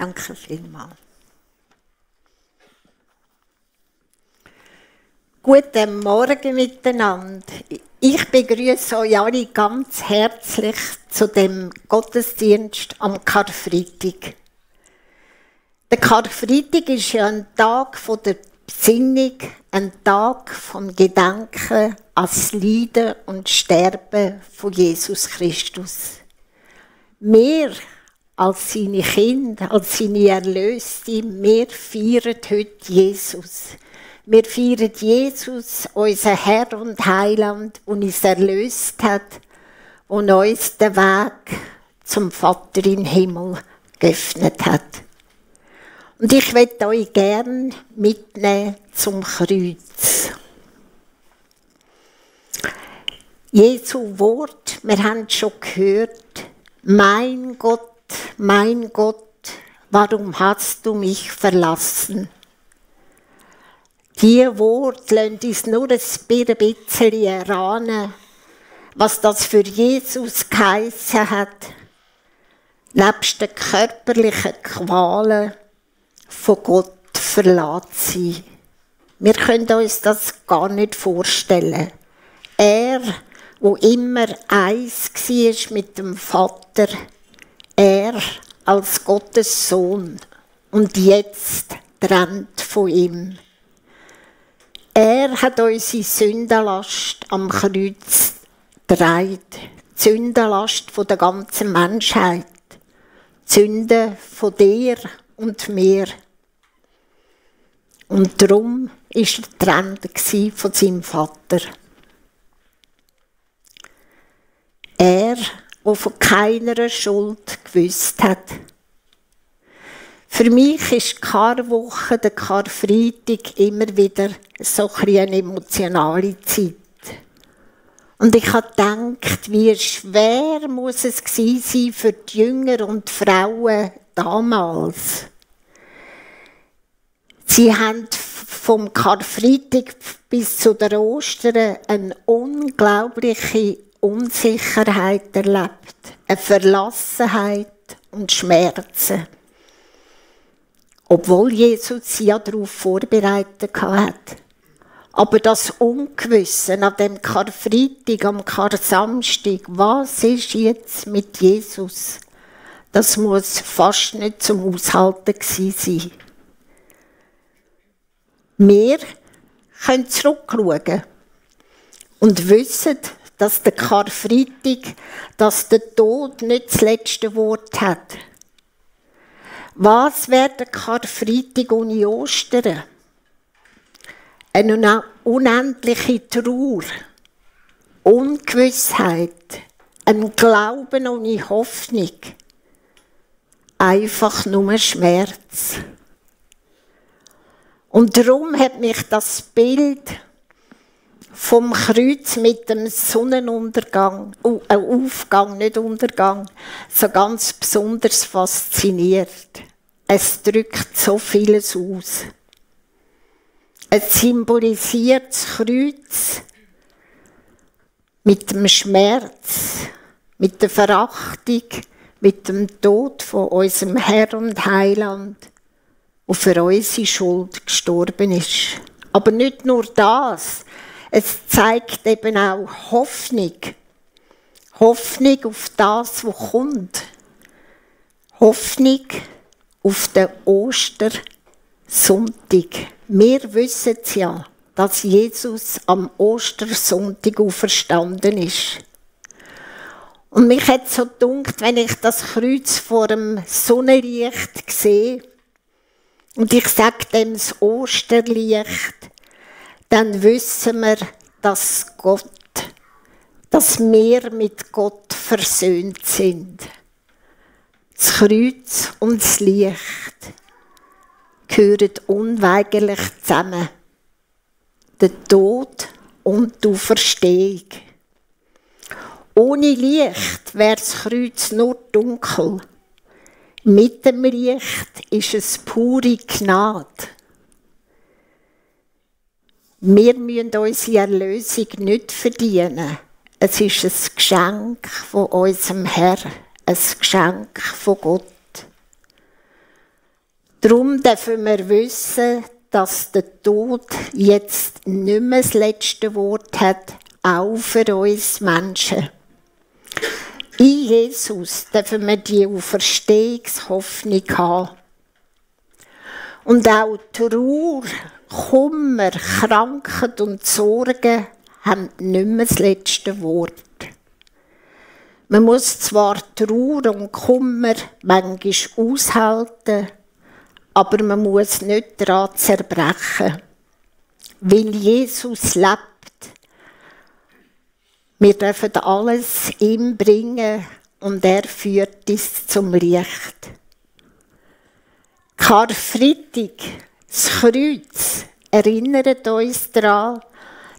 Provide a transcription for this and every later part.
Danke vielmals. Guten Morgen miteinander. Ich begrüße euch alle ganz herzlich zu dem Gottesdienst am Karfreitag. Der Karfreitag ist ja ein Tag der Besinnung, ein Tag vom Gedenken an das Leiden und Sterben von Jesus Christus. Wir als seine Kinder, als seine Erlöste, wir feiern heute Jesus. Wir feiern Jesus, unser Herr und Heiland, der uns erlöst hat und uns den Weg zum Vater im Himmel geöffnet hat. Und ich möchte euch gerne mitnehmen zum Kreuz. Jesu Wort, wir haben es schon gehört, mein Gott, warum hast du mich verlassen? Diese Worte lassen uns nur ein bisschen erahnen, was das für Jesus geheissen hat, nebst den körperlichen Qualen von Gott verlassen sein. Wir können uns das gar nicht vorstellen. Er, wo immer eins war mit dem Vater, er als Gottes Sohn und jetzt trennt von ihm. Er hat unsere Sündenlast am Kreuz getragen. Die Sündenlast der ganzen Menschheit. Die Sünde von dir und mir. Und darum war er getrennt von seinem Vater. Er, der von keiner Schuld gewusst hat. Für mich ist die Karwoche, der Karfreitag, immer wieder so eine emotionale Zeit. Und ich habe gedacht, wie schwer muss es gewesen sein für die Jünger und die Frauen damals. Sie haben vom Karfreitag bis zu der Ostern eine unglaubliche Unsicherheit erlebt, eine Verlassenheit und Schmerzen. Obwohl Jesus sie ja darauf vorbereitet hat. Aber das Ungewisse an dem Karfreitag, am Karsamstag, was ist jetzt mit Jesus? Das muss fast nicht zum Aushalten gewesen sein. Wir können zurückschauen und wissen, dass der Karfreitag, dass der Tod nicht das letzte Wort hat. Was wäre der Karfreitag ohne Ostern? Eine unendliche Trauer, Ungewissheit, ein Glauben ohne Hoffnung, einfach nur Schmerz. Und darum hat mich das Bild vom Kreuz mit dem Sonnenuntergang, Aufgang, nicht Untergang, so ganz besonders fasziniert. Es drückt so vieles aus. Es symbolisiert das Kreuz mit dem Schmerz, mit der Verachtung, mit dem Tod von unserem Herr und Heiland, der für unsere Schuld gestorben ist. Aber nicht nur das. Es zeigt eben auch Hoffnung. Hoffnung auf das, was kommt. Hoffnung auf den Ostersonntag. Wir wissen ja, dass Jesus am Ostersonntag auferstanden ist. Und mich hat so gedunkt, wenn ich das Kreuz vor dem Sonnenlicht sehe, und ich sage dem das Osterlicht, dann wissen wir, dass wir mit Gott versöhnt sind. Das Kreuz und das Licht gehören unweigerlich zusammen. Der Tod und die Auferstehung. Ohne Licht wäre das Kreuz nur dunkel. Mit dem Licht ist es pure Gnade. Wir müssen unsere Erlösung nicht verdienen. Es ist ein Geschenk von unserem Herrn, ein Geschenk von Gott. Darum dürfen wir wissen, dass der Tod jetzt nicht mehr das letzte Wort hat, auch für uns Menschen. In Jesus dürfen wir die Auferstehungshoffnung haben. Und auch Trauer, Kummer, Krankheit und Sorgen haben nicht mehr das letzte Wort. Man muss zwar Trauer und Kummer manchmal aushalten, aber man muss nicht daran zerbrechen. Weil Jesus lebt. Wir dürfen alles ihm bringen und er führt uns zum Licht. Karfreitag, das Kreuz, erinnert uns daran,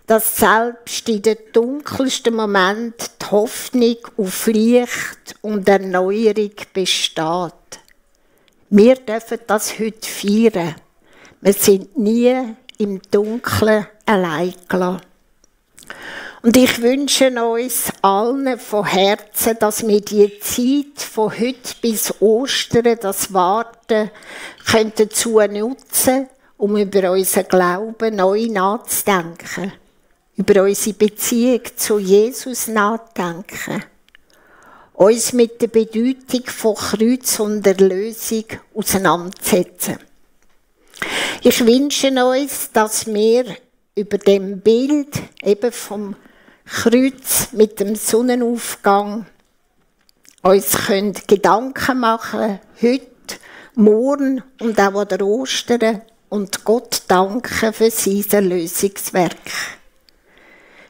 dass selbst in den dunkelsten Momenten die Hoffnung auf Licht und Erneuerung besteht. Wir dürfen das heute feiern. Wir sind nie im Dunkeln allein gelassen. Und ich wünsche uns allen von Herzen, dass wir die Zeit von heute bis Ostern, das Warten, dazu nutzen, um über unseren Glauben neu nachzudenken, über unsere Beziehung zu Jesus nachzudenken, uns mit der Bedeutung von Kreuz und Erlösung auseinanderzusetzen. Ich wünsche uns, dass wir über dem Bild eben vom Kreuz mit dem Sonnenaufgang uns Gedanken machen, heute, morgen und auch an der Ostern und Gott danken für sein Erlösungswerk.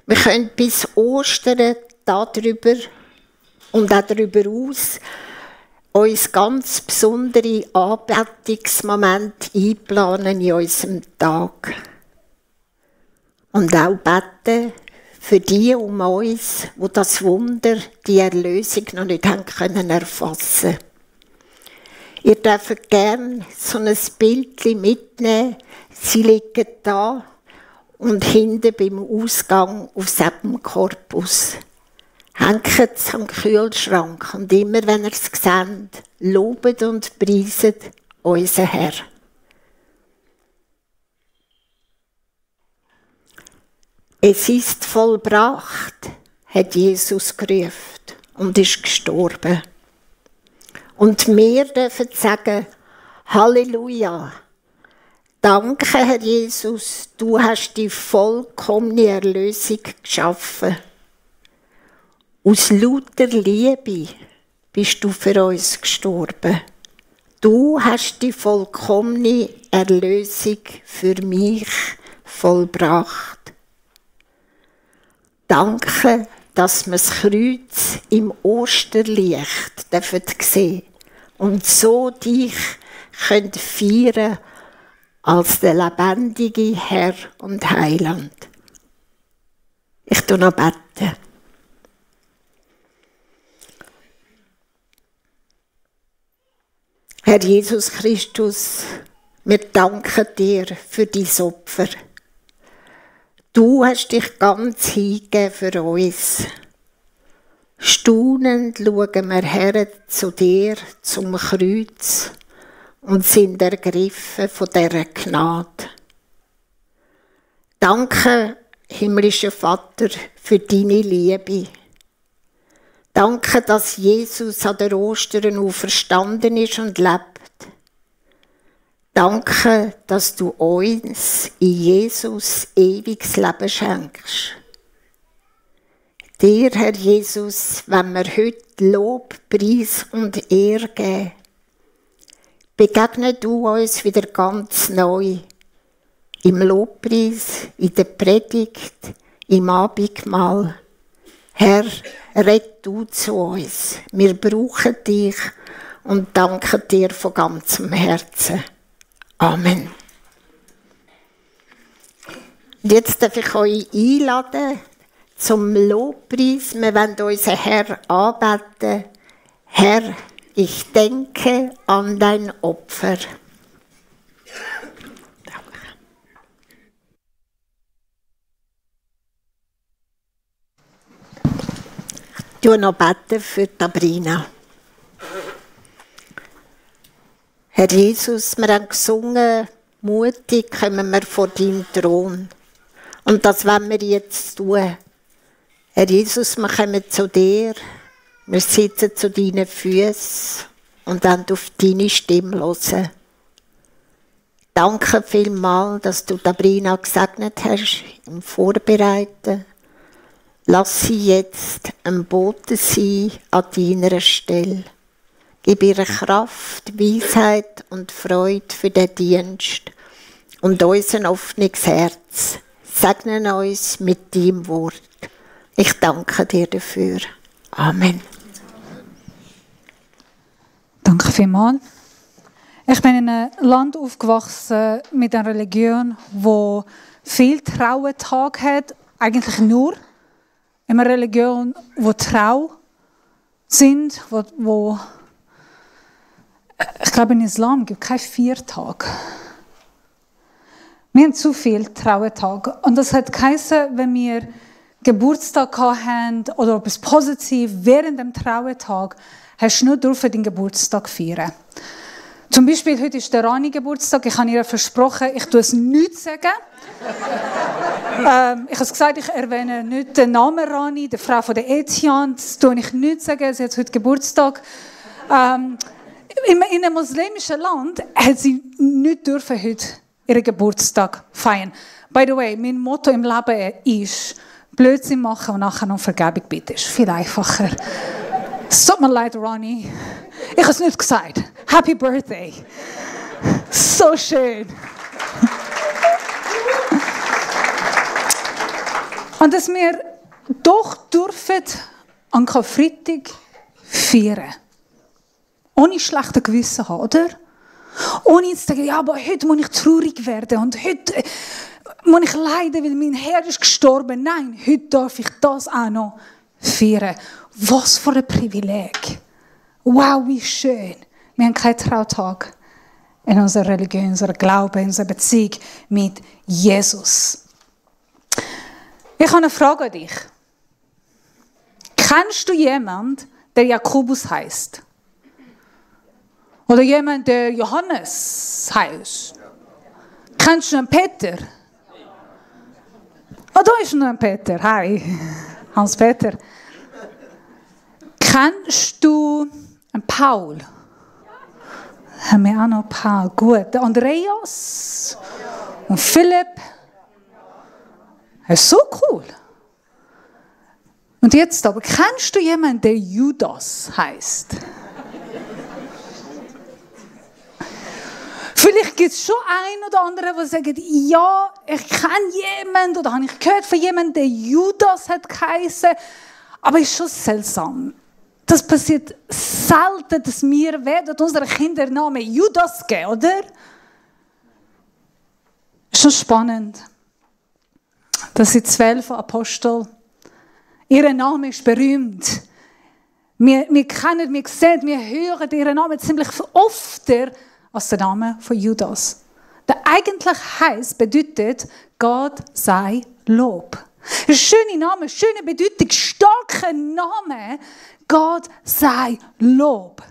Wir können bis Ostern darüber und auch darüber aus uns ganz besondere Anbetungsmomente einplanen in unserem Tag. Und auch beten für die um uns, die das Wunder, die Erlösung noch nicht haben können erfassen. Ihr dürft gerne so ein Bild mitnehmen. Sie liegen da und hinten beim Ausgang auf diesem Korpus. Hängt es am Kühlschrank und immer, wenn ihr es seht, lobet und preiset unseren Herr. Es ist vollbracht, hat Jesus gerufen und ist gestorben. Und wir dürfen sagen, Halleluja, danke Herr Jesus, du hast die vollkommene Erlösung geschaffen. Aus lauter Liebe bist du für uns gestorben. Du hast die vollkommene Erlösung für mich vollbracht. Danke, dass wir das Kreuz im Osterlicht sehen und so dich feiern als der lebendige Herr und Heiland. Ich bete noch. Herr Jesus Christus, wir danken dir für dein Opfer. Du hast dich ganz hingegeben für uns. Staunend schauen wir her zu dir, zum Kreuz, und sind ergriffen von dieser Gnade. Danke, himmlischer Vater, für deine Liebe. Danke, dass Jesus an der Ostern auferstanden ist und lebt. Danke, dass du uns in Jesus ewiges Leben schenkst. Dir, Herr Jesus, wenn wir heute Lob, Preis und Ehre geben, begegne du uns wieder ganz neu. Im Lobpreis, in der Predigt, im Abendmahl. Herr, red du zu uns. Wir brauchen dich und danken dir von ganzem Herzen. Amen. Und jetzt darf ich euch einladen zum Lobpreis. Wir wollen unseren Herr anbeten. Herr, ich denke an dein Opfer. Ich bete noch für Sabrina. Herr Jesus, wir haben gesungen, mutig kommen wir vor deinen Thron. Und das wollen wir jetzt tun. Herr Jesus, wir kommen zu dir, wir sitzen zu deinen Füßen und wollen auf deine Stimme hören. Danke vielmals, dass du Sabrina gesegnet hast im Vorbereiten. Lass sie jetzt ein Bote sein an deiner Stelle. Gib ihr Kraft, Weisheit und Freude für den Dienst und uns ein offenes Herz. Segne uns mit deinem Wort. Ich danke dir dafür. Amen. Danke vielmals. Ich bin in einem Land aufgewachsen mit einer Religion, wo viel Trauertag hat. Eigentlich nur in einer Religion, wo Trau sind, wo ich glaube, in Islam gibt es keinen Viertag. Wir haben zu viel Trauertage. Und das hat geheißen, wenn wir Geburtstag haben oder etwas Positives während dem Trauertag, hast du nur den Geburtstag feiern. Zum Beispiel, heute ist der Rani Geburtstag. Ich habe ihr versprochen, ich tue es nicht sagen. Ich habe gesagt, ich erwähne nicht den Namen Rani, der Frau von der Etienne. Das tue ich nicht sagen. Sie hat heute Geburtstag. In einem muslimischen Land hat sie nicht dürfen heute ihren Geburtstag feiern. By the way, mein Motto im Leben ist, Blödsinn machen und nachher noch Vergebung bitten. Ist viel einfacher. Es tut mir leid, Ronnie. Ich habe es nicht gesagt. Happy Birthday. So schön. Und dass wir doch dürfen an Karfreitag feiern. Ohne schlechtes Gewissen haben, oder? Ohne zu sagen, ja, aber heute muss ich traurig werden und heute muss ich leiden, weil mein Herr ist gestorben. Nein, heute darf ich das auch noch feiern. Was für ein Privileg. Wow, wie schön. Wir haben keinen Trautag in unserer Religion, in unserem Glauben, in unserer Beziehung mit Jesus. Ich habe eine Frage an dich. Kennst du jemanden, der Jakobus heisst? Oder jemand, der Johannes heisst? Kennst du einen Peter? Oh, da ist noch ein Peter. Hi, Hans-Peter. Kennst du einen Paul? Haben wir auch noch Paul? Gut. Der Andreas? Und Philipp? Das ist so cool. Und jetzt aber, kennst du jemanden, der Judas heisst? Vielleicht gibt es schon einen oder anderen, der sagt, ja, ich kenne jemanden oder habe ich gehört von jemandem, der Judas hat geheißen. Aber es ist schon seltsam. Das passiert selten, dass wir werden unseren Kindern Namen Judas geben, oder? Es ist schon spannend, dass die 12 Apostel, ihr Name ist berühmt. Wir kennen, wir sehen, wir hören ihren Namen ziemlich öfter als der Name von Judas. Der eigentlich heisst, bedeutet, Gott sei Lob. Ein schöner Name, schöne Bedeutung, starker Name, Gott sei Lob.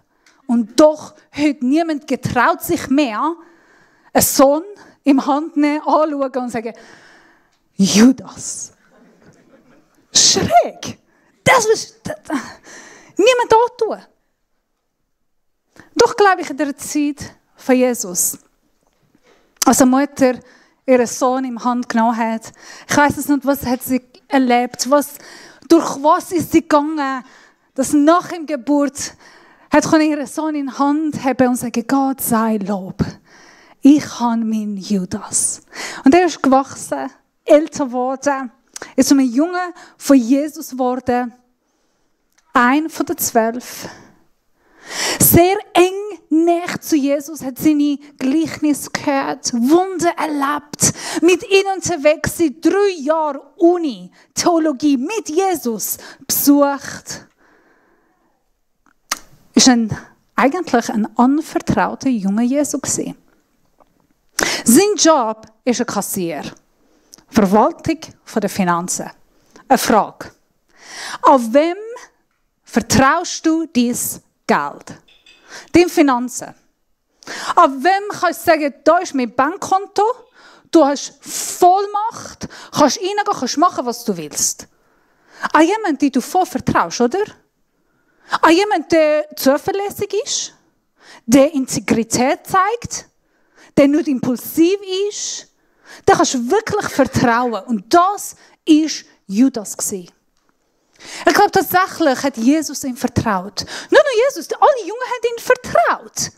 Und doch heute niemand getraut sich mehr, einen Sohn im Hand nehmen, anschauen und sagen, Judas. Schräg. Das niemand da tun. Doch glaube ich in der Zeit von Jesus, als eine Mutter ihren Sohn in die Hand genommen hat. Ich weiss es nicht, was hat sie erlebt, durch was ist sie gegangen, dass nach der Geburt hat ihren Sohn in die Hand haben und sagen, Gott sei Lob. Ich habe meinen Judas. Und er ist gewachsen, älter geworden, ist ein Junge von Jesus geworden, ein von den 12. Sehr eng näher zu Jesus, hat seine Gleichnis gehört, Wunder erlebt, mit ihm unterwegs sein, 3 Jahre Uni, Theologie mit Jesus besucht. Ist eigentlich ein anvertrauter junger Jesu gewesen. Sein Job ist ein Kassier, Verwaltung der Finanzen. Eine Frage: An wem vertraust du dein Geld? Deine Finanzen. An wem kannst du sagen, da ist mein Bankkonto, du hast Vollmacht, kannst reingehen, kannst machen, was du willst. An jemanden, den du voll vertraust, oder? An jemanden, der zuverlässig ist, der Integrität zeigt, der nicht impulsiv ist, der kannst du wirklich vertrauen. Und das war Judas. Ich glaube, tatsächlich hat Jesus ihm vertraut. Nicht nur Jesus, alle Jungen haben ihm vertraut.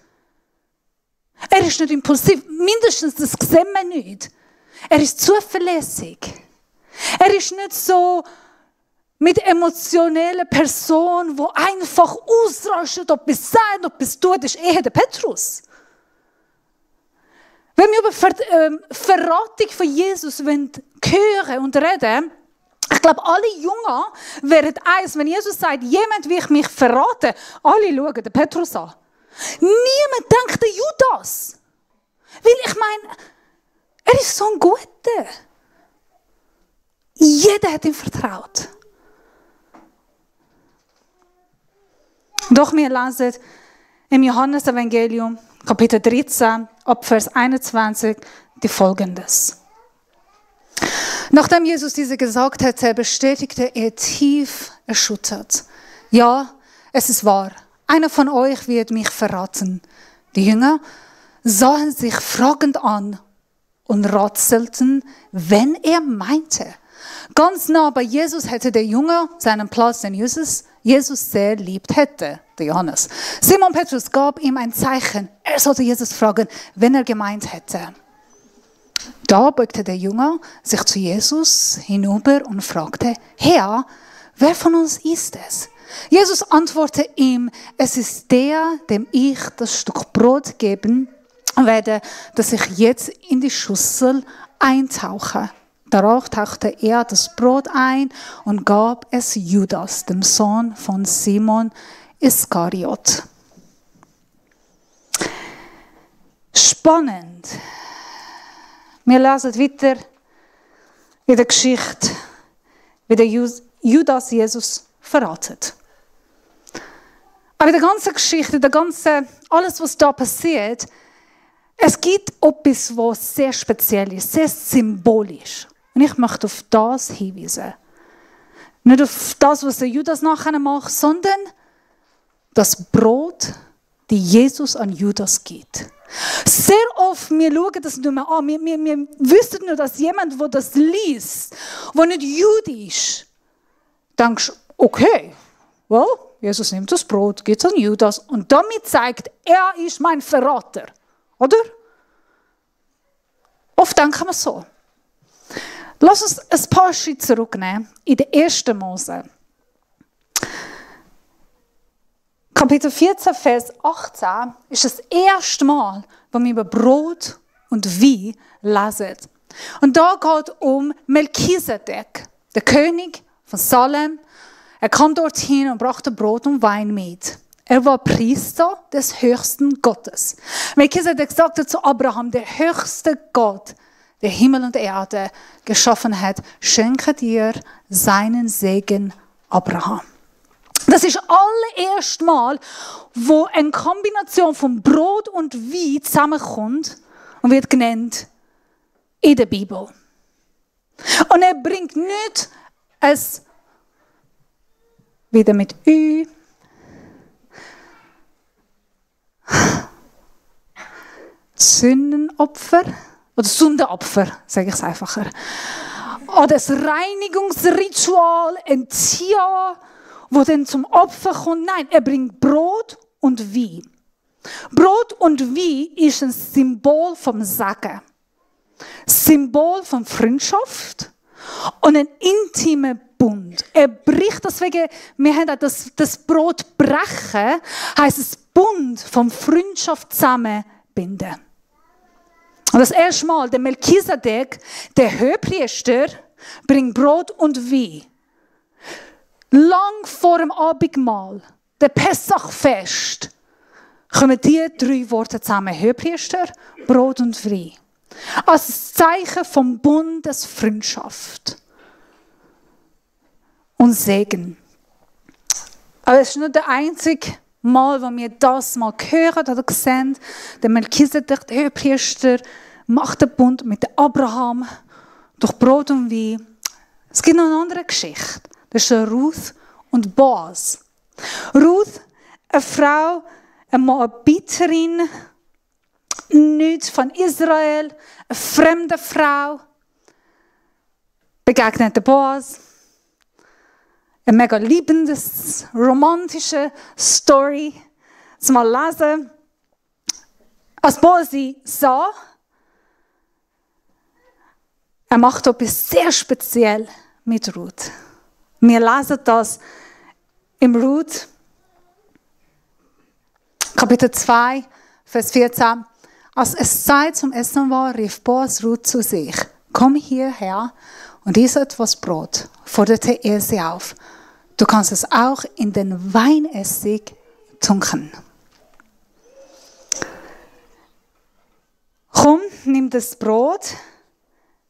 Er ist nicht impulsiv, mindestens das sehen wir nicht. Er ist zuverlässig. Er ist nicht so mit emotionellen Person, die einfach ausrastet, ob es sagt, ob es tut, ist eher der Petrus. Wenn wir über Verratung von Jesus hören und reden, ich glaube, alle Jungen wären eins, wenn Jesus sagt, jemand will mich verraten, alle schauen den Petrus an. Niemand denkt an Judas. Weil ich meine, er ist so ein Guter. Jeder hat ihm vertraut. Doch wir lesen im Johannes-Evangelium, Kapitel 13, ab Vers 21, die Folgendes. Nachdem Jesus diese gesagt hatte, bestätigte er tief erschüttert. Ja, es ist wahr. Einer von euch wird mich verraten. Die Jünger sahen sich fragend an und ratzelten, wenn er meinte. Ganz nah bei Jesus hätte der Junge seinen Platz, den Jesus sehr liebt hätte, der Johannes. Simon Petrus gab ihm ein Zeichen. Er sollte Jesus fragen, wenn er gemeint hätte. Da beugte der Junge sich zu Jesus hinüber und fragte, Herr, wer von uns ist es? Jesus antwortete ihm, es ist der, dem ich das Stück Brot geben werde, das ich jetzt in die Schüssel eintauche. Darauf tauchte er das Brot ein und gab es Judas, dem Sohn von Simon Iskariot. Spannend. Wir lesen weiter in der Geschichte, wie der Judas Jesus verratet. Aber in der ganzen Geschichte, alles, was da passiert, es gibt etwas, was sehr speziell ist, sehr symbolisch. Und ich möchte auf das hinweisen. Nicht auf das, was der Judas nachher macht, sondern das Brot, das Jesus an Judas gibt. Sehr oft, wir schauen das nicht mehr an. Wir wissen nur, dass jemand, der das liest, der nicht jüdisch, denkst, okay, well, Jesus nimmt das Brot, gibt es an Judas und damit zeigt, er ist mein Verrater. Oder? Oft denken wir so. Lass uns ein paar Schritte zurücknehmen in den 1. Mose. Kapitel 14, Vers 18 ist das erste Mal, wo wir über Brot und Wein lesen. Und da geht es um Melchisedek, der König von Salem. Er kam dorthin und brachte Brot und Wein mit. Er war Priester des höchsten Gottes. Melchisedek sagte zu Abraham, der höchste Gott, der Himmel und Erde geschaffen hat, schenke dir seinen Segen, Abraham. Das ist das allererste Mal, wo eine Kombination von Brot und Wein zusammenkommt und wird genannt in der Bibel. Und er bringt nicht es wieder mit Ü. Sündenopfer oder Sündenopfer, sage ich es einfacher. Oder das Reinigungsritual, ein Tier, wo dann zum Opfer kommt. Nein, er bringt Brot und Wein. Brot und Wein ist ein Symbol vom Segen. Symbol von Freundschaft und ein intimer Bund. Er bricht deswegen, wir haben das Brot brechen, heisst es Bund von Freundschaft zusammenbinden. Und das erste Mal, der Melchisedek, der Hohepriester, bringt Brot und Wein. Lang vor dem Abendmahl, der Pessachfest, kommen die 3 Worte zusammen. Hohepriester, Brot und Wein. Als Zeichen vom Bundesfreundschaft und Segen. Aber es ist nicht der einzige Mal, wo wir das mal hören oder sehen, der Melchisedek, der Hohepriester, macht den Bund mit Abraham durch Brot und Wein. Es gibt noch eine andere Geschichte. Das ist Ruth und Boaz. Ruth, eine Frau, eine Moabiterin, nicht von Israel, eine fremde Frau, begegnet Boaz. Eine mega liebendes, romantische Story. Das mal lesen. Als Boaz sie sah, er macht etwas sehr speziell mit Ruth. Wir lesen das im Ruth, Kapitel 2, Vers 14. Als es Zeit zum Essen war, rief Boaz Ruth zu sich. Komm hierher und iss etwas Brot, forderte er sie auf. Du kannst es auch in den Weinessig tunken. Komm, nimm das Brot,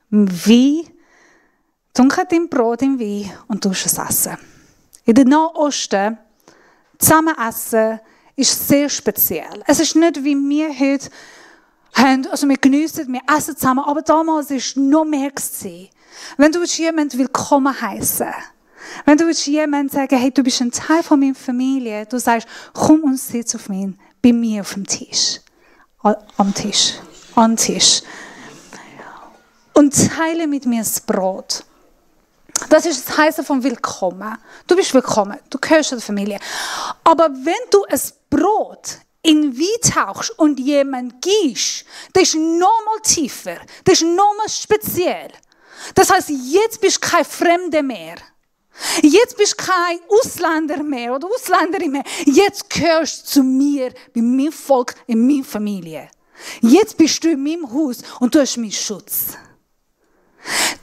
Wein, tunke dein Brot im Wein und du es essen. In den Nahosten zusammen essen ist sehr speziell. Es ist nicht wie wir heute haben, also wir geniessen, wir essen zusammen, aber damals war es noch mehr. Wenn du jemanden willkommen heißen, wenn du jemandem sagen, hey, du bist ein Teil von meiner Familie, du sagst, komm und sitz bei mir auf dem Tisch. Am Tisch. Und teile mit mir das Brot. Das ist das Heißen von Willkommen. Du bist willkommen, du gehörst zur Familie. Aber wenn du ein Brot in Wein tauchst und jemand gibst, das ist nochmal tiefer, das ist nochmal speziell. Das heisst, jetzt bist du kein Fremder mehr. Jetzt bist du kein Ausländer mehr oder Ausländerin mehr. Jetzt gehörst du zu mir, bei meinem Volk, in meiner Familie. Jetzt bist du in meinem Haus und du hast meinen Schutz.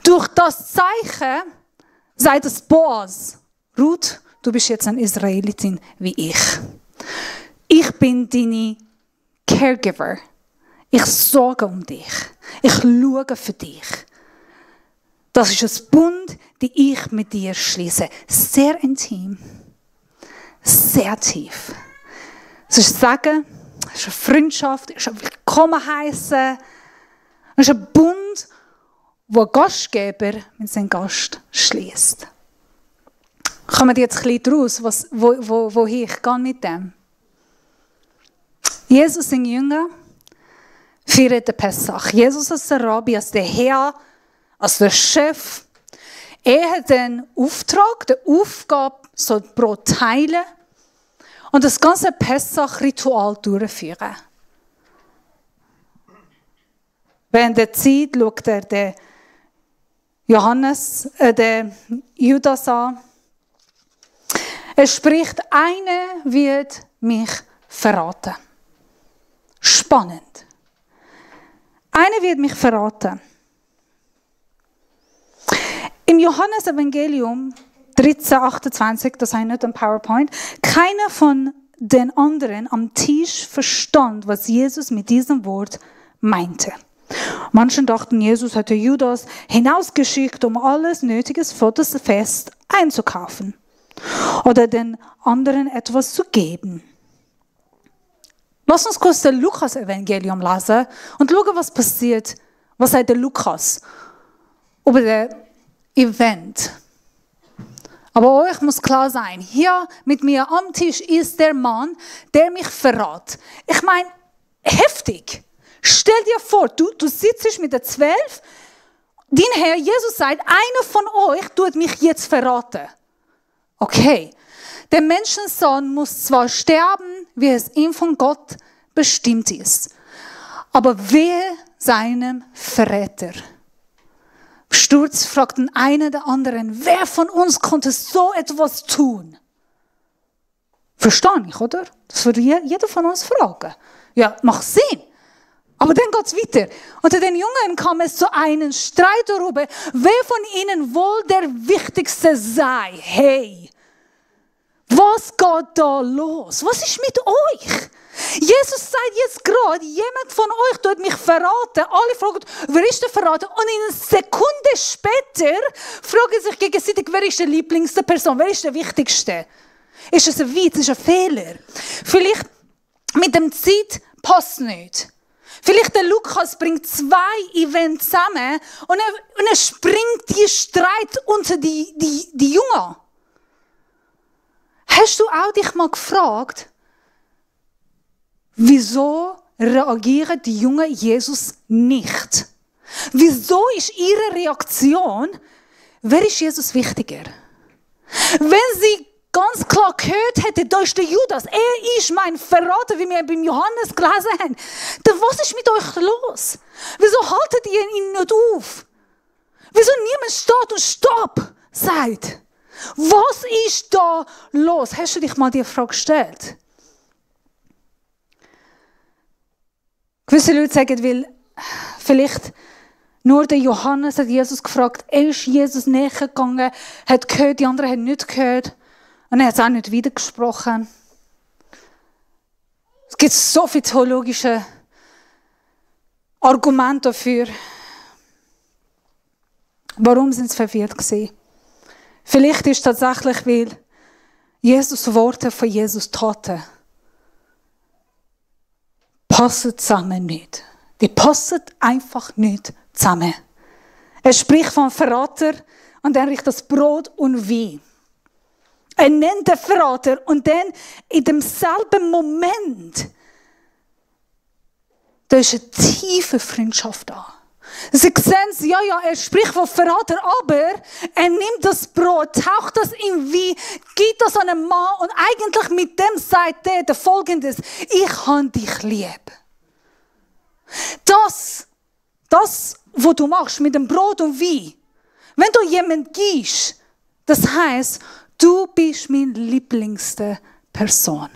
Durch das Zeichen sagt es Boaz, Ruth, du bist jetzt eine Israelitin wie ich. Ich bin deine Caregiver. Ich sorge um dich. Ich schaue für dich. Das ist ein Bund, den ich mit dir schließe. Sehr intim. Sehr tief. Es ist Sagen, es ist eine Freundschaft, es ist ein Willkommenheißen. Es ist ein Bund, wo ein Gastgeber mit seinem Gast schließt. Kommen jetzt ein bisschen raus, wo ich gehe mit dem. Jesus, sein Jünger, feiert den Pessach. Jesus als der Rabbi, als der Herr, als der Chef. Er hat den Auftrag, die Aufgabe, so Brot teilen und das ganze Pessach-Ritual durchführen. Während der Zeit schaut er den Judas an. Er spricht, einer wird mich verraten. Spannend. Einer wird mich verraten. Im Johannes-Evangelium 13,28, das habe ich nicht am PowerPoint, keiner von den anderen am Tisch verstand, was Jesus mit diesem Wort meinte. Manche dachten, Jesus hätte Judas hinausgeschickt, um alles Nötige für das Fest einzukaufen oder den anderen etwas zu geben. Lass uns kurz das Lukas-Evangelium lesen und schauen, was passiert. Was sagt der Lukas über das Event? Aber euch muss klar sein, hier mit mir am Tisch ist der Mann, der mich verrät. Ich meine, heftig. Stell dir vor, du sitzt mit den 12, dein Herr Jesus sagt, einer von euch tut mich jetzt verraten. Okay, der Menschensohn muss zwar sterben, wie es ihm von Gott bestimmt ist, aber wer seinem Verräter? Sturz fragt den einen der anderen, wer von uns konnte so etwas tun? Verstehe ich, oder? Das würde jeder von uns fragen. Ja, macht Sinn. Aber dann geht es weiter. Unter den Jungen kam es zu einem Streit darüber, wer von ihnen wohl der Wichtigste sei. Hey, was geht da los? Was ist mit euch? Jesus sagt jetzt gerade, jemand von euch tut mich verraten. Alle fragen, wer ist der Verrater? Und in einer Sekunde später fragen sich gegenseitig, wer ist die lieblichste Person, wer ist der Wichtigste? Ist es ein Witz? Ist es ein Fehler? Vielleicht mit dem Zeit passt es nicht. Vielleicht der Lukas bringt 2 Events zusammen und er springt die Streit unter die Jungen. Hast du auch dich mal gefragt, wieso reagieren die Jungen Jesus nicht? Wieso ist ihre Reaktion, wer ist Jesus wichtiger? Wenn sie ganz klar gehört hätte, da ist der Judas, er ist mein Verrater, wie wir beim Johannes gelesen haben, dann was ist mit euch los? Wieso haltet ihr ihn nicht auf? Wieso niemand steht und Stopp sagt? Was ist da los? Hast du dich mal die Frage gestellt? Gewisse Leute sagen, weil vielleicht nur der Johannes hat Jesus gefragt, er ist Jesus näher gegangen, hat gehört, die anderen haben nicht gehört. Und er hat es auch nicht wiedergesprochen. Es gibt so viele theologische Argumente dafür. Warum sind sie verwirrt gewesen? Vielleicht ist es tatsächlich, weil Jesus Worte von Jesus Taten passen zusammen nicht. Die passen einfach nicht zusammen. Er spricht vom Verrater und er riecht das Brot und Wein. Er nennt den Verrater und dann in demselben Moment, da ist eine tiefe Freundschaft da. Sie sehen, ja, er spricht von Verrater, aber er nimmt das Brot, taucht das in Wein, gibt das an einen Mann und eigentlich mit dem sagt der Folgendes: Ich habe dich lieb. Das, was du machst mit dem Brot und Wein, wenn du jemandem gibst, das heisst, du bist meine lieblingste Person.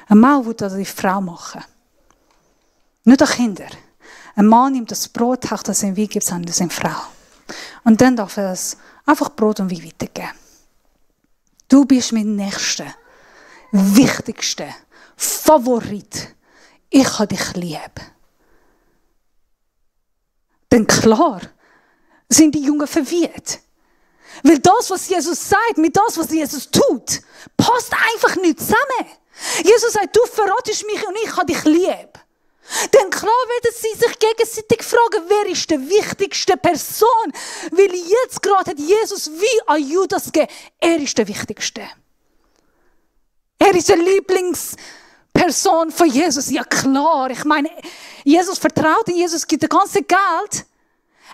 Ein Mann will das die Frau machen. Nicht an Kinder. Ein Mann nimmt das Brot, taucht das in Wein, gibt es an seine Frau. Und dann darf er es einfach Brot und Wein weitergeben. Du bist mein nächster, wichtigster Favorit. Ich habe dich lieb. Denn klar sind die Jungen verwirrt. Weil das, was Jesus sagt, mit das, was Jesus tut, passt einfach nicht zusammen. Jesus sagt, du verratest mich und ich habe dich lieb. Denn klar werden sie sich gegenseitig fragen, wer ist die wichtigste Person? Weil jetzt gerade hat Jesus wie an Judas gegeben, er ist der Wichtigste. Er ist die Lieblingsperson von Jesus. Ja klar, ich meine, Jesus vertraut in Jesus, gibt das ganze Geld.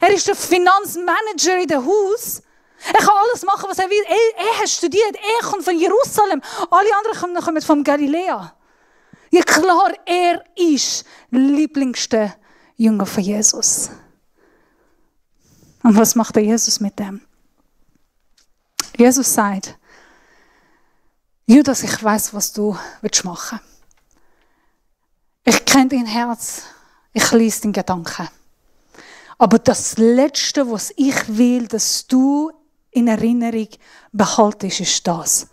Er ist der Finanzmanager in dem Haus. Er kann alles machen, was er will. Er hat studiert, er kommt von Jerusalem. Alle anderen kommen von Galiläa. Ja klar, er ist der lieblingste Junge von Jesus. Und was macht der Jesus mit dem? Jesus sagt, Judas, ich weiß, was du machen willst. Ich kenne dein Herz, ich lese deinen Gedanken. Aber das Letzte, was ich will, dass du in Erinnerung behaltest, ist das.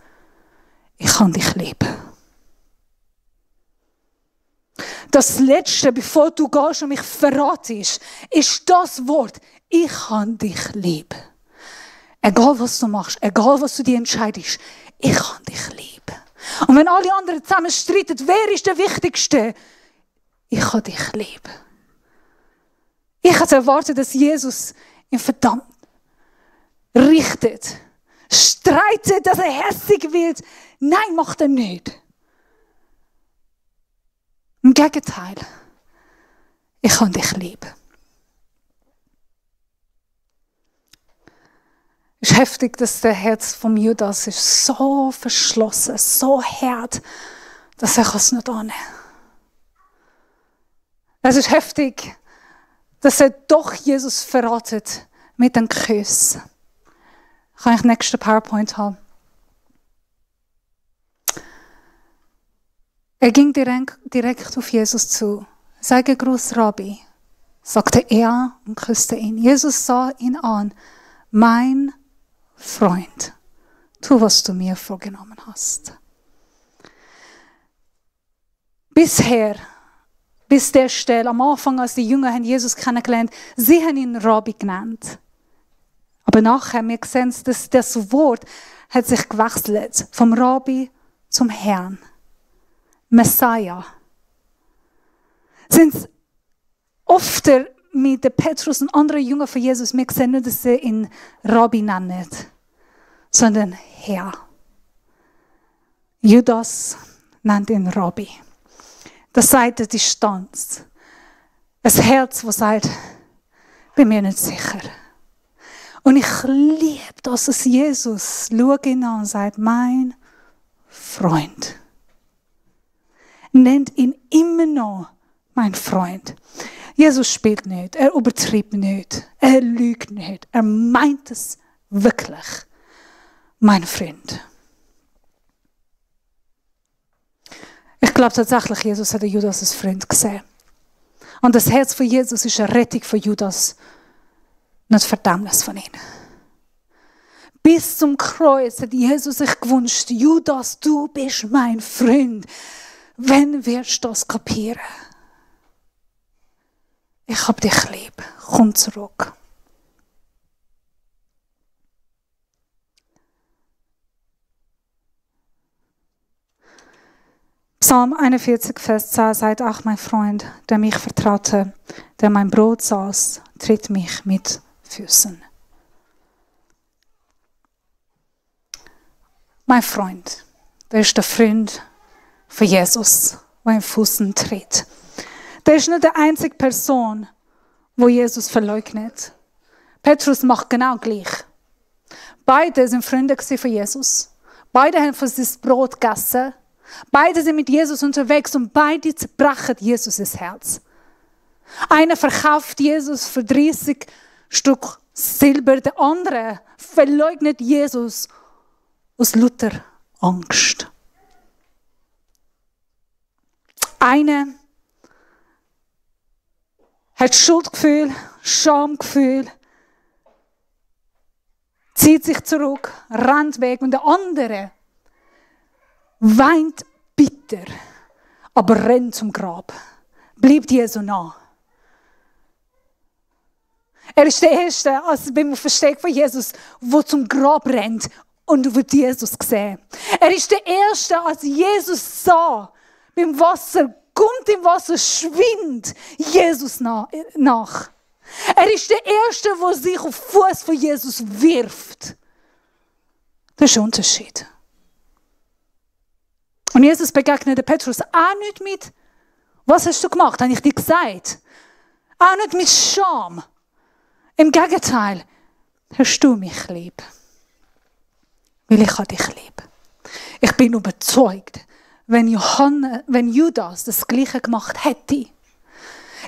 Ich kann dich lieben. Das Letzte, bevor du gehst und mich verratest, ist das Wort, ich kann dich lieb. Egal was du machst, egal was du dir entscheidest, ich kann dich lieb. Und wenn alle anderen zusammen streiten, wer ist der Wichtigste? Ich kann dich lieb. Ich hatte erwartet, dass Jesus ihn verdammt richtet, streitet, dass er hässig wird. Nein, macht er nicht. Im Gegenteil, ich kann dich lieb. Es ist heftig, dass der Herz von Judas ist so verschlossen, so hart, dass er es nicht annehmen kann. Es ist heftig, dass er doch Jesus verratet mit einem Kuss. Kann ich den nächsten PowerPoint haben? Er ging direkt auf Jesus zu. Sage Gruß, Rabbi, sagte er und küsste ihn. Jesus sah ihn an. Mein Freund, tu, was du mir vorgenommen hast. Bis der Stelle, am Anfang, als die Jünger haben Jesus kennengelernt, sie haben ihn Rabbi genannt. Aber nachher, wir sehen, dass das Wort hat sich gewechselt vom Rabbi zum Herrn. Messiah. Sind oft mit den Petrus und anderen Jüngern von Jesus, wir sehen nicht, dass sie ihn Rabbi nennen, sondern Herr. Judas nennt ihn Rabbi. Das sagt die Distanz. Ein Herz, das sagt, bin mir nicht sicher. Und ich liebe das, dass Jesus schaut ihn an und sagt, mein Freund. Nennt ihn immer noch mein Freund. Jesus spielt nicht, er übertreibt nicht, er lügt nicht, er meint es wirklich, mein Freund. Ich glaube tatsächlich, Jesus hat Judas als Freund gesehen. Und das Herz von Jesus ist eine Rettung von Judas, nicht Verdammnis von ihm. Bis zum Kreuz hat Jesus sich gewünscht, Judas, du bist mein Freund. Wann wirst du das kapieren? Ich hab dich lieb. Komm zurück. Psalm 41, Vers 10 sagt, ach mein Freund, der mich vertraute, der mein Brot saß, tritt mich mit Füßen. Mein Freund, der ist der Freund von Jesus, der in Füßen tritt. Der ist nicht die einzige Person, wo Jesus verleugnet. Petrus macht genau gleich. Beide sind Freunde von Jesus. Beide haben von seinem Brot gegessen. Beide sind mit Jesus unterwegs und beide zerbrechen Jesus das Herz. Einer verkauft Jesus für 30 Stück Silber, der andere verleugnet Jesus aus lauter Angst. Einer hat Schuldgefühl, Schamgefühl, zieht sich zurück, rennt weg und der andere weint bitter, aber rennt zum Grab, bleibt Jesu nah. Er ist der Erste, als beim Versteck von Jesus, der zum Grab rennt und wird Jesus sehen. Er ist der Erste, als Jesus sah, beim Wasser, kommt im Wasser, schwindet Jesus nach. Er ist der Erste, der sich auf den Fuß von Jesus wirft. Das ist ein Unterschied. Und Jesus begegnet Petrus auch nicht mit, was hast du gemacht, habe ich dir gesagt. Auch nicht mit Scham. Im Gegenteil, hast du mich lieb. Weil ich habe dich lieb. Ich bin überzeugt, wenn Judas das Gleiche gemacht hätte.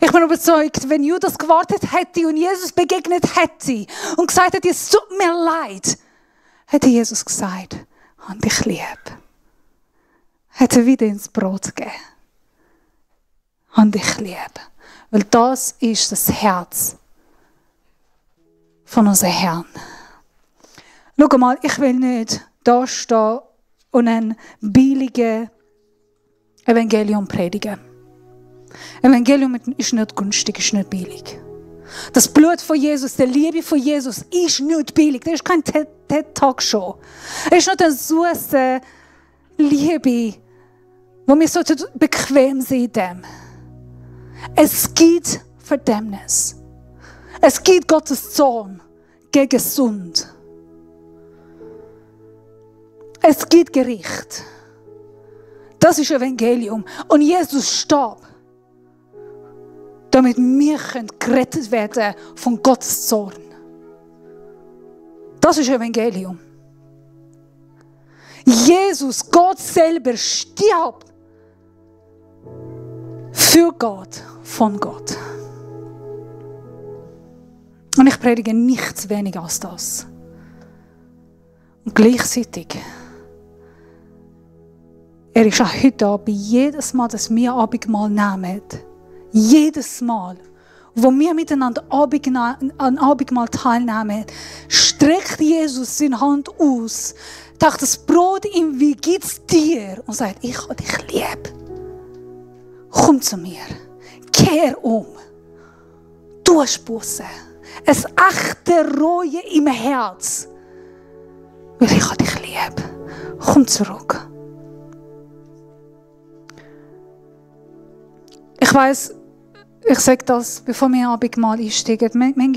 Ich bin überzeugt, wenn Judas gewartet hätte und Jesus begegnet hätte und gesagt hätte, es tut mir leid, hätte Jesus gesagt, ich habe dich lieb. Hätte wieder ins Brot gegeben. Ich habe dich lieb. Weil das ist das Herz von unserem Herrn. Schau mal, ich will nicht da stehen und ein billiges Evangelium predigen. Evangelium ist nicht günstig, ist nicht billig. Das Blut von Jesus, die Liebe von Jesus ist nicht billig. Das ist kein TED-Talk-Show. Es ist nicht eine süße Liebe, wo wir so bequem sind. Es gibt Verdammnis. Es gibt Gottes Zorn gegen Sünde. Es gibt Gericht. Das ist Evangelium. Und Jesus starb, damit wir gerettet werden von Gottes Zorn. Das ist Evangelium. Jesus, Gott selber, stirbt für Gott, von Gott. Und ich predige nichts weniger als das. Und gleichzeitig, er ist auch heute Abend, jedes Mal, dass wir Abendmahl nehmen, jedes Mal, wo wir miteinander an Abendmahl teilnehmen, streckt Jesus seine Hand aus, taucht das Brot ihm, wie geht's dir? Und sagt, ich habe dich lieb. Komm zu mir, kehr um, tu hast Busse, ein echte Reue im Herz, weil ich habe dich lieb. Komm zurück. Ich weiss, ich sage das, bevor wir Abendmahl einsteigen. Manchmal,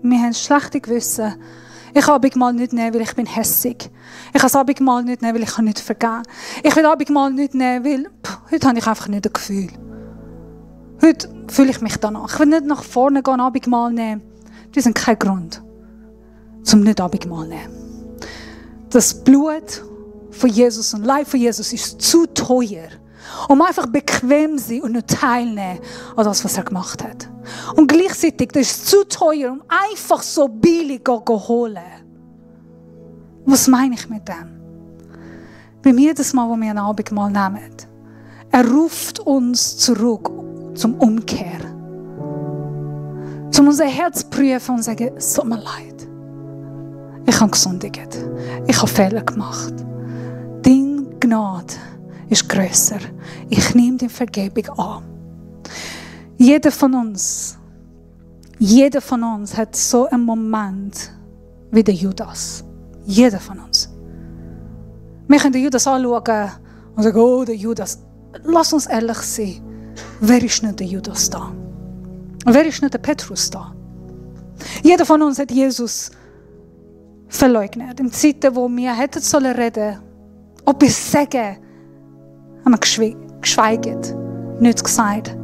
wir haben schlechte Gewissen. Ich kann Abendmahl nicht nehmen, weil ich bin hässig. Ich kann das Abendmahl nicht nehmen, weil ich nicht vergeben kann. Ich will Abendmahl nicht nehmen, weil heute habe ich einfach nicht ein Gefühl. Heute fühle ich mich danach. Ich will nicht nach vorne gehen, Abendmahl nehmen. Das ist kein Grund, zum nicht Abendmahl nehmen. Das Blut von Jesus und Leib von Jesus ist zu teuer, um einfach bequem zu sein und nicht teilnehmen an das, was er gemacht hat. Und gleichzeitig, das ist zu teuer, um einfach so billig zu holen. Was meine ich mit dem? Bei mir jedes Mal, wo wir ein Abendmahl nehmen, er ruft uns zurück zum Umkehr. Zum unser Herz prüfen und sagen, es tut mir leid. Ich habe gesündigt. Ich habe Fehler gemacht. Deine Gnade ist grösser. Ich nehme die Vergebung an. Jeder von uns hat so einen Moment wie der Judas. Jeder von uns. Wir können den Judas anschauen und sagen, oh, der Judas. Lass uns ehrlich sein. Wer ist nicht der Judas da? Und wer ist nicht der Petrus da? Jeder von uns hat Jesus verleugnet. In Zeiten, wo wir hätten sollen reden, etwas sagen, haben wir geschweigt, nichts gesagt.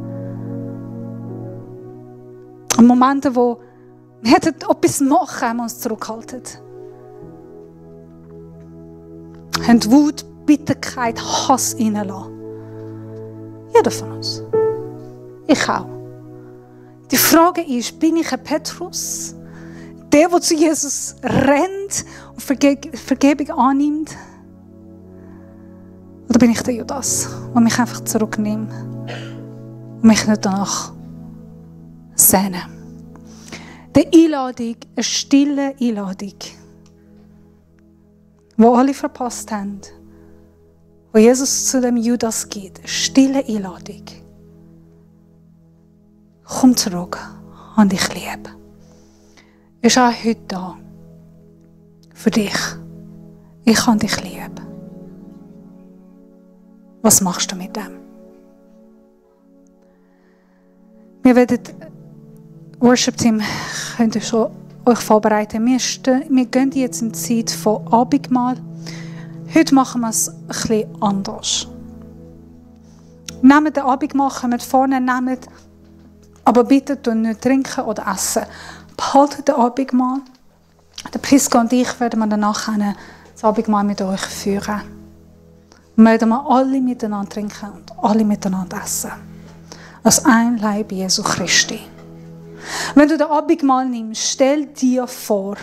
In Momenten, wo wir hätten etwas machen, haben wir uns zurückgehalten. Haben Wut, Bitterkeit, Hass reingelassen. Jeder von uns. Ich auch. Die Frage ist, bin ich ein Petrus? Der zu Jesus rennt und Vergebung annimmt? Oder bin ich der Judas, der mich einfach zurücknimmt und mich nicht danach sehne? Die Einladung, eine stille Einladung, die alle verpasst haben, wo Jesus zu dem Judas geht, eine stille Einladung. Komm zurück, habe dich lieb. Ich bin auch heute da. Für dich. Ich habe dich lieb. Was machst du mit dem? Wir werden, Worship-Team, könnt ihr schon euch vorbereiten. Wir gehen jetzt in die Zeit von Abendmahl. Heute machen wir es ein bisschen anders. Nehmt den Abendmahl, kommt vorne, nehmt, aber bitte nicht trinken oder essen. Behaltet den Abendmahl. Der Priska und ich werden danach das Abendmahl mit euch führen. Wir werden alle miteinander trinken und alle miteinander essen. Als ein Leib Jesu Christi. Wenn du den Abendmahl nimmst, stell dir vor,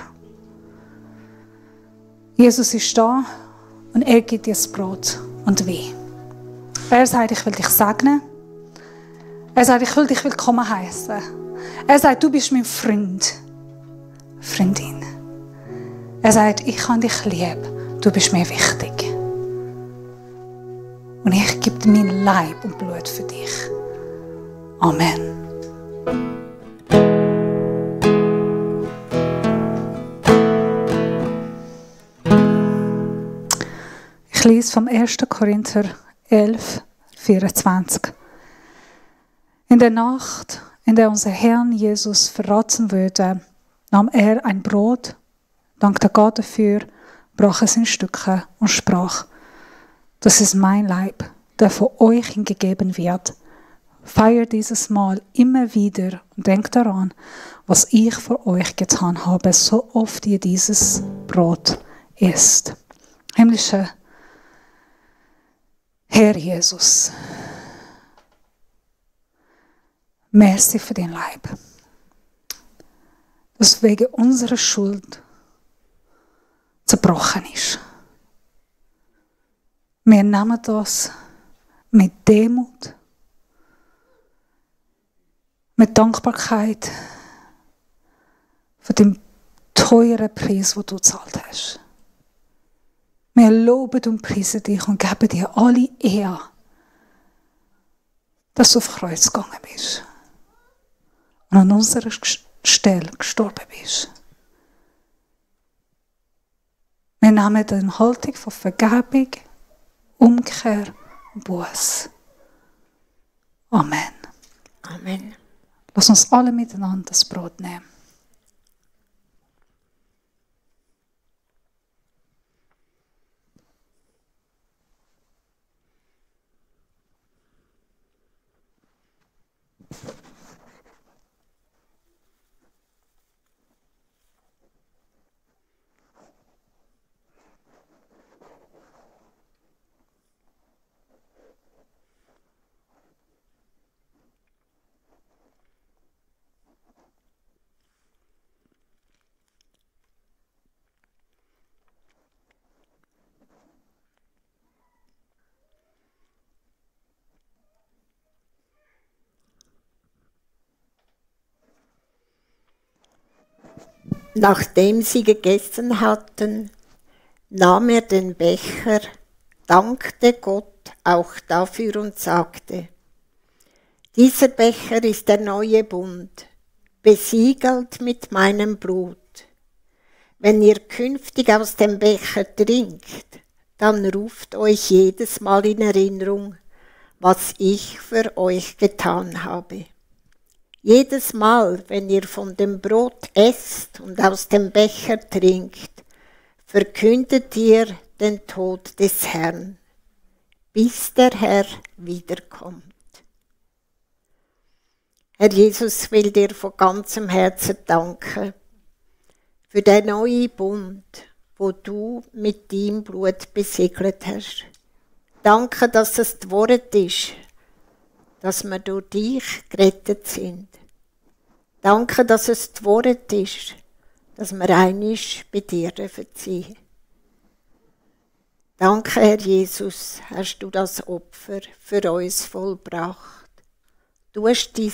Jesus ist da und er gibt dir das Brot und Wein. Er sagt, ich will dich segnen. Er sagt, ich will dich willkommen heißen. Er sagt, du bist mein Freund, Freundin. Er sagt, ich habe dich lieb, du bist mir wichtig. Und ich gebe mein Leib und Blut für dich. Amen. Ich lese vom 1. Korinther 11, 24. In der Nacht, in der unser Herr Jesus verraten wurde, nahm er ein Brot, dankte Gott dafür, brach es in Stücke und sprach, das ist mein Leib, der für euch hingegeben wird. Feiert dieses Mahl immer wieder und denkt daran, was ich für euch getan habe, so oft ihr dieses Brot isst. Himmlischer Herr Jesus, merci für den Leib, das wegen unserer Schuld zerbrochen ist. Wir nehmen das mit Demut, mit Dankbarkeit für den teuren Preis, den du gezahlt hast. Wir loben und preisen dich und geben dir alle Ehre, dass du auf Kreuz gegangen bist und an unserer Stelle gestorben bist. Wir nehmen die Haltung von Vergebung, Umkehr und Buß. Amen. Amen. Lass uns alle miteinander das Brot nehmen. Nachdem sie gegessen hatten, nahm er den Becher, dankte Gott auch dafür und sagte: Dieser Becher ist der neue Bund, besiegelt mit meinem Blut. Wenn ihr künftig aus dem Becher trinkt, dann ruft euch jedes Mal in Erinnerung, was ich für euch getan habe. Jedes Mal, wenn ihr von dem Brot esst und aus dem Becher trinkt, verkündet ihr den Tod des Herrn, bis der Herr wiederkommt. Herr Jesus, will dir von ganzem Herzen danken für den neuen Bund, wo du mit deinem Blut besiegelt hast. Danke, dass es das Wort ist, dass wir durch dich gerettet sind. Danke, dass es das Wort ist, dass wir einig bei dir sein dürfen. Danke, Herr Jesus, hast du das Opfer für uns vollbracht. Du hast dein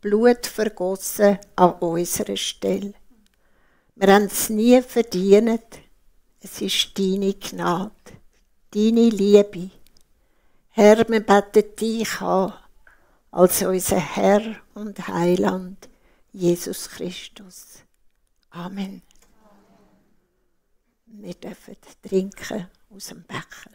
Blut vergossen an unserer Stelle. Wir haben es nie verdient. Es ist deine Gnade, deine Liebe. Herr, wir beten dich an als unser Herr und Heiland, Jesus Christus. Amen. Wir dürfen trinken aus dem Becher.